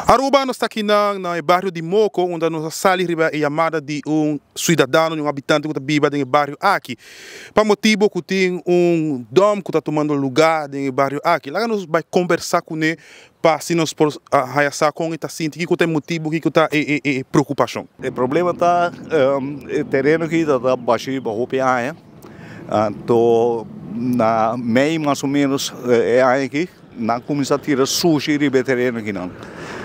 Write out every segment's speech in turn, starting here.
Aruba nos ta akinan na e bario di Moko unda nos a sali riba e yamada di un suidadano, di un habitante ku ta biba den e bario aki. Pa motibo ku tin un dòm ku ta tumando lugá den e bario aki. Laga nos bai kombersá kuné pa asina nos por haya sa kon e ta sinti, kiko ta e motibo, kiko ta e preokupashon. E problema ta e tereno aki ta bashí pa hopi aña, anto na mei mas o menos e aña aki. Nan kuminsá tira sushi riba e tereno akinan.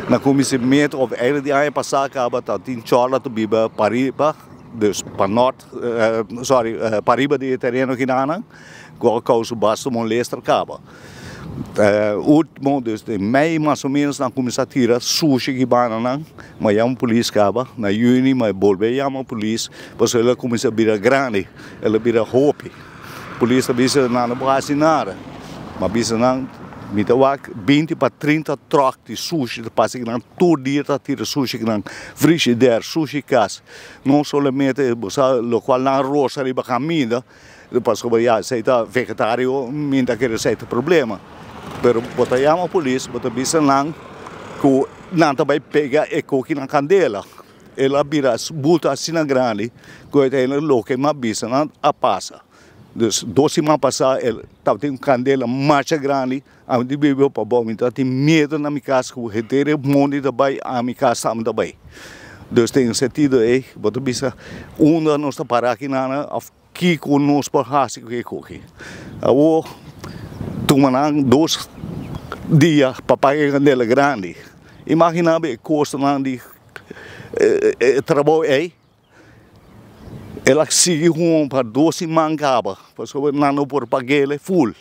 Na kuminsamentu òf einde di aña pasá kaba ta tin chòla ta biba pariba, dus pa nòrt, sòri, pariba di e tereno akinanan ku a kousa basta molester kaba. Último, dus den mei mas o ménos nan kuminsá tira sushi aki banda nan, mi a yama polis kaba, na yüni mi a bolbe a yama polis pasobra el a kuminsá bira grandi, el a bira hopi. Polis ta bisa nan no por hasi nada. Ma bisa nan mi ta wak binti pa trinta truck di sushi ta pasa kinan tur dia ta tira sushi kinan frishider, sushi kas. No solamente bo sa lokual nan rosa riba kaminda pasobra ya esei ta vegetario mi ta kere esei ta problema. Pero bo ta yama polis bo ta bisa nan ku nan ta bai pega e koki na kandela. El a bira bulto asina grandi ku uiteindelijk loke mi a bisa nan a pasa. Dus dos siman pasá el tabatin un kandela masha grandi, ami di biba pabou, mi tabatin miedu na mi kas ku henter e mondi ta bai, ami kas tambe ta bai. Dus den e sentido ei bo ta bisa unda nos ta para aki nan òf kiko nos por hasi ku e koki. Awor tuma nan dos dia pa paga e kandela grandi. Imagina bo e kostonan di E trabou ei, el a sigui huma pa dos siman kaba, pasobra nan no por pag'el ful.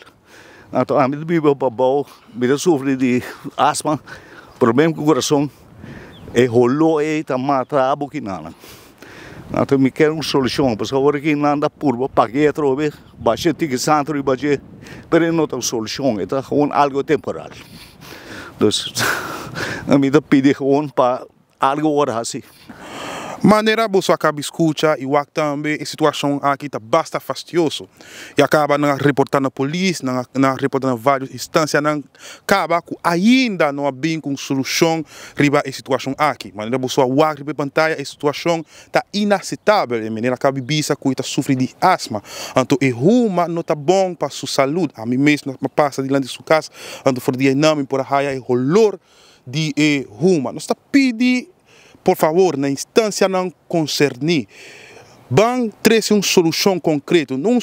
Anto ami ta biba pabou, mi ta sufri di asma, problem ku kurason, e holó ei ta mata bo kinanan. Anto mi kier un solushon, pasobra ora ki nan ta purba pag'é atrobe, basha tiki santu riba dje, pero e no ta un solushon, e ta gewoon algo temporal. Dus mi ta pidi gewoon pa algo wòrdu hasi. Manera boso a kabi skucha i wak tambe e situashon aki ta basta fastioso. Ya kaba nan a reporta na polis, nan a reporta na varios instansianan kaba ku ainda no a bin ku un solushon riba e situashon aki. Manera boso a wak riba e pantaya e situashon ta inaceptabel. E meneer a kabi bisa ku e ta sufri di asma, anto e huma no ta bon pa su salud. Ami mes a pasa dilanti su kas, anto for di einan mi por a haya e holor di e huma. Nos ta pidi por fabor na instansianan konserní, ban trese un solushon konkreto, no un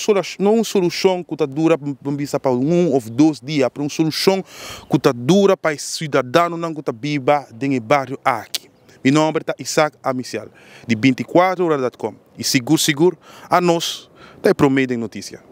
solushon ku ta dura ban bisa pa un òf dos dia, pero un solushon ku ta dura pa e siudadanonan ku ta biba den e bario aki. Mi nomber ta Isaac Amisial di 24 ora dot com y sigur sigur anos ta e prome den noticia.